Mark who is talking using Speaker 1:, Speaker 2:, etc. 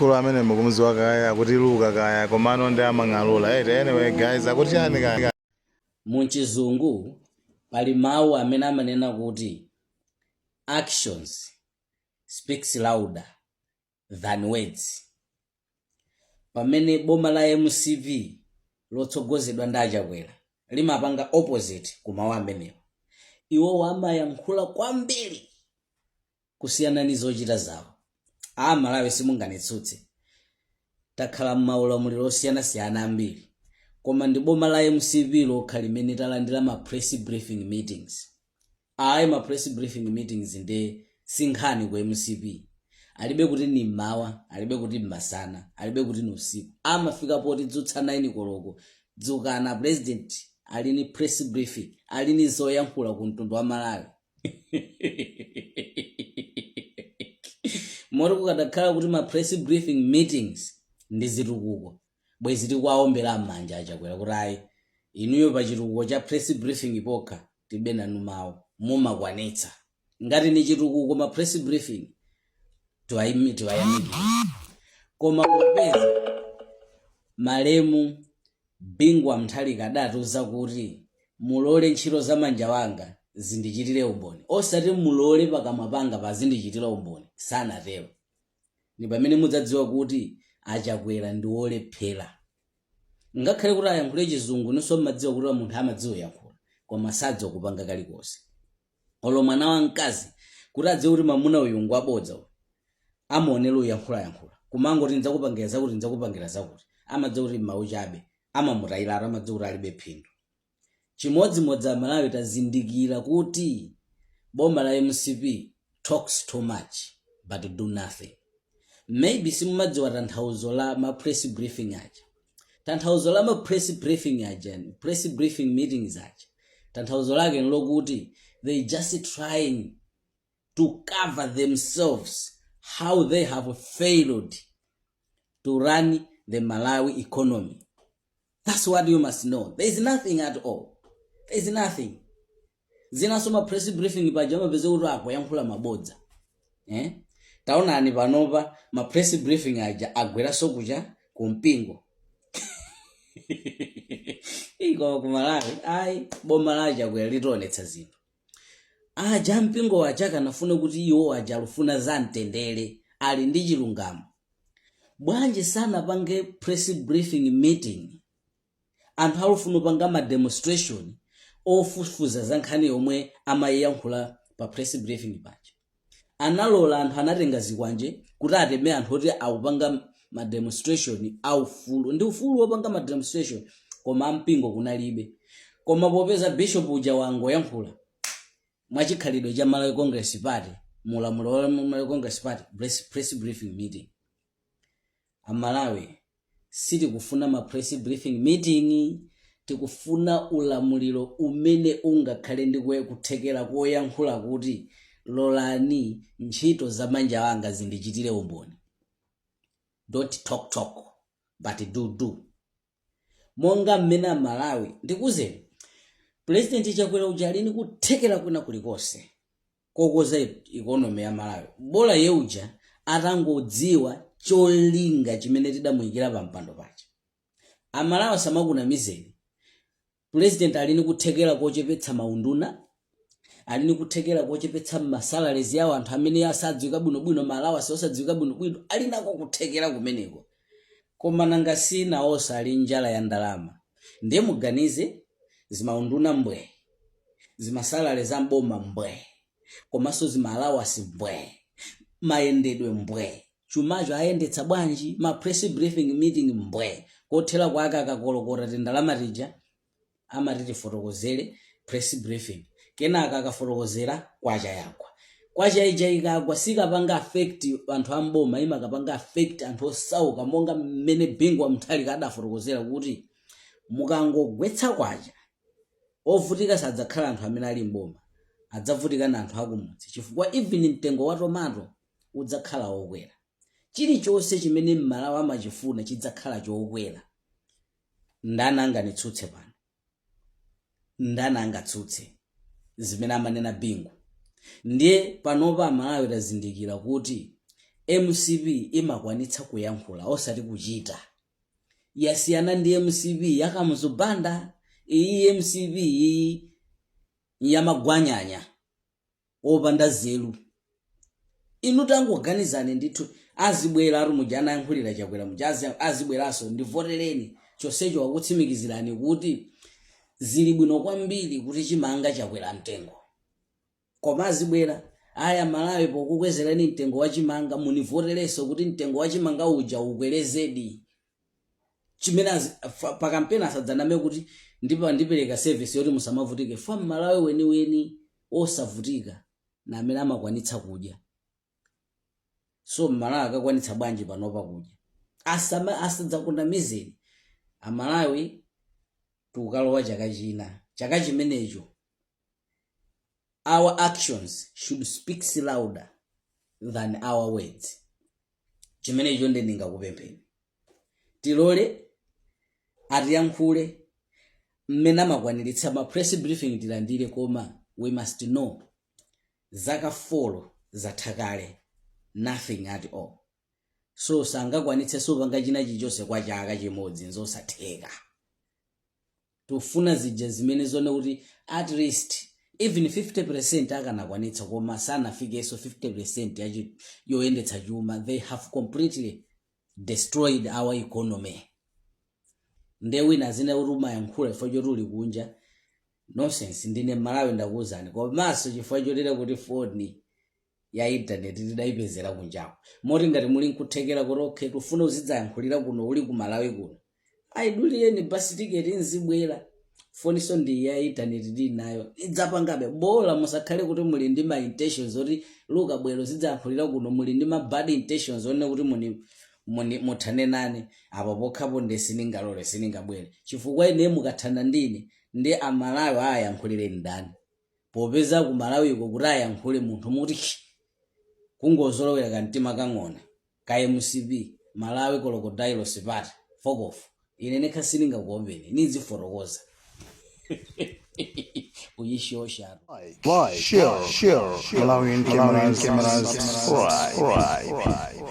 Speaker 1: Mkulu amene mukumuziwa kaya akuti Luka kaya, komano ndi amang'alula ete. Anyway guys, akuti chani kaya?
Speaker 2: Muchizungu pali mawu amene amanena kuti "Actions speaks louder than words." Pamene boma la MCP lotsogozedwa ndi Achakwera limapanga opposite ku mawu amenewa. Iwowo amayankhula kwambiri kusiyana ndi zochita zawo. A Malawi, simunganitsutse, takhala m'maulamuliro osiyanasiyana ambiri, koma ndi boma la MCP lokha limene talandira ma press briefing meetings. Ayi, ma press briefing meetings ndi sinkhani ku MCP. Alibe kuti ni mmawa, alibe kuti mmasana, alibe kuti ni usiku. Amafika poti dzutsa 9 koloko, dzukana, president ali ni press briefing, ali ni zoyankhula ku mtundu wa Malawi. Moti kukadakhala kuti ma press briefing meetings ndi zitukuko, bwezi tikuwaombera m'manja Achakwera kuti ayi, inuyo pa chitukuko cha press briefing pokha tibe nanu mawu, mumakwanitsa. Ngati ni chitukuko ma press briefing, tiwayamikire. Koma popeza malemu Bingu wa Mutharika adatiuza kuti mulole ntchito za manja wanga zindichitire umboni, osati mulole pakamwa panga pazindichitira umboni, sanatero. Ni pamene mudzadziwa kuti Achakwera ndi wolephera. Ngakhale kuti ayankhule Chizungu, nonso mmadziwa kuti munthu amadziwa kuyankhula koma sadziwa kupanga kalikonse. Olo mwana wamkazi kuti adziwe kuti mamuna uyu ngwabodza uyu, amaonera uyankhulayankhula, kumangoti ndidzakupangira zakuti, ndidzakupangira zakuti, amadziwa kuti mawu chabe, amamutayiratu, amadziwa kuti alibe phindu. Chimodzimodzi Amalawi tazindikira kuti boma la MCP talks too much but do nothing. Maybe simumadziwa tanthauzo la ma press briefing aja. Tanthauzo la ma press briefing aja, press briefing meetings aja, tanthauzo lake nlokuti they just trying to cover themselves how they have failed to run the Malawi economy. That's what you must know. There is nothing at all. There is nothing. Zinanso ma press briefing paja amapeza kuti akuyankhula mabodza, eh? Taonani panopa ma press briefing aja agweranso kucha kumpingo iko kumalawi. Ayi, boma la Chakwera litionetsa zinthu. Aja mpingo aja kanafuna kuti iwo aja alufuna za mtendere, ali ndi chilungamo, bwanji sanapange press briefing meeting anthu alufuna kupanga ma demonstration ofufuza za nkhani yomwe amayiyankhula pa press briefing paja? Analola anthu anatenga zikwanje kuti ateme anthu oti akupanga ma demonstration aufulu, ndi ufulu wopanga ma demonstration, koma ampingo kunalibe. Koma popeza bishop uja wangoyankhula mwachikhalidwe cha Malawi Congress Party, mulamuliro wa Malawi Congress Party, press briefing meeting. Amalawi, sitikufuna ma press briefing meeting. Tikufuna ulamuliro umene ungakhale ndi kuthekera koyankhula kuti lolani ntchito za manja wanga zindichitire umboni. Don't talk talk but do do. Monga mmene Amalawi ndikuzeni, President Chakwera uja ali ndi kuthekera kwina kulikonse kokoza economy ya Malawi, bola ye uja atangodziwa cholinga chimene tidamuyikira pa mpando paja. Amalawi samakunamizeni, president ali ndi kuthekera kochepetsa maunduna, ali ndi kuthekera kochepetsa ma salaries yawo anthu amene asadziwika bwinobwino, ma allowance osadziwika bwinobwino, ali nako kuthekera kumeneko. Koma nanga si nawonso ali njala ya ndalama? Ndiye muganize, zimaunduna mbwe, zima salary za mboma mbwe, komanso zima allowance mbwe, mayendedwe mbwe, chumacho ayendetsa bwanji? Ma press briefing meeting mbwe. Kothera kwake akakolokota tindalama tija amati tifotokozere press briefing, kenaka akafotokozera, kwacha yagwa. Kwacha ija ikagwa sikapanga affect anthu amboma, imakapanga affect anthu osauka, monga mmene Bingu wa Mutharika adafotokozera kuti mukangogwetsa kwacha, ovutika sadzakhala anthu amene ali mboma, adzavutika na anthu akumudzi, chifukwa even mtengo wa tomato udzakhala wokwera. Chilichonse chimene Mmalawi amachifuna chidzakhala chokwera. Ndani anganitsutse pano? Ndani angatsutse zimene amanena Bingu? Ndiye panopa Amalawi tazindikira kuti MCP imakwanitsa kuyankhula osati kuchita. Yasiyana ndi MCP ya Kamuzu Banda. Iyi MCP iyi yamagwanyanya opanda zeru. Inu tangoganizani ndithu, azibwera ari muja anayankhulira Chakwera muja, azibweranso ndivotereni, chonsecho wakutsimikizirani kuti zili bwino kwambiri kuti chimanga chakwera mtengo, koma azibwera aya Malawi pokukwezerani mtengo wa chimanga munivoterenso kuti mtengo wa chimanga uja ukwerezedi. Chimene pakampeni asadzaname kuti ndipo ndipereka service yoti musamavutike. Fa Mmalawi weniweni osavutika na amene amakwanitsa kudya. So Mmalawi akakwanitsa bwanji panopa kudya? Asadzakunamizeni Amalawi. Tikukalowa chaka china, chaka chimenecho our actions should speak louder than our words. Chimenecho ndi ndingakupempheni, tilole atiyankhule mmene amakwaniritsa ma press briefing, tilandire, koma we must know zaka 4 zatha kale, nothing at all. So sangakwanitse sopanga china chilichonse kwa chaka chimodzi, nzosatheka. Tufuna zija zimene zone kuti at least even 50% akanakwanitsa, koma sanafikenso 50% yoyendetsa chuma. They have completely destroyed our economy. Nde wina azine kuti umayankhula chifukwa choti uli kunja, nonsense. Ndine Mmalawi, ndakuwuzani, komanso chifukwa chotera kuti foni ya intaneti tidayipezera kunjako, moti ngati muli nkuthekera kuti okay, tufuna uzidzayankhulira kuno uli ku Malawi kuno, ayidulireni bus ticket nzibwera. Foniso ndi ya intaneti tili nayo, idzapangabe bola. Musakhale kuti muli ndi ma intentions oti luka bwero zidzayankhulira kuno, muli ndi ma bad intentions one kuti muni muthane nane. Apo pokhapo nde siningalole, siningabwere, chifukwa ine mukathana ndine ndi Amalawi ayayankhulire ndani? Popeza ku Malawiko kuti ayankhule munthu muti kungozolowera kamtima kang'ona ka MCP, Malawi Crocodile Party, fokofu. Ine nekha siningakuopeni, nidzifotokoza kuyishosha.
Speaker 1: Like, share, Malawian cameras, subscribe.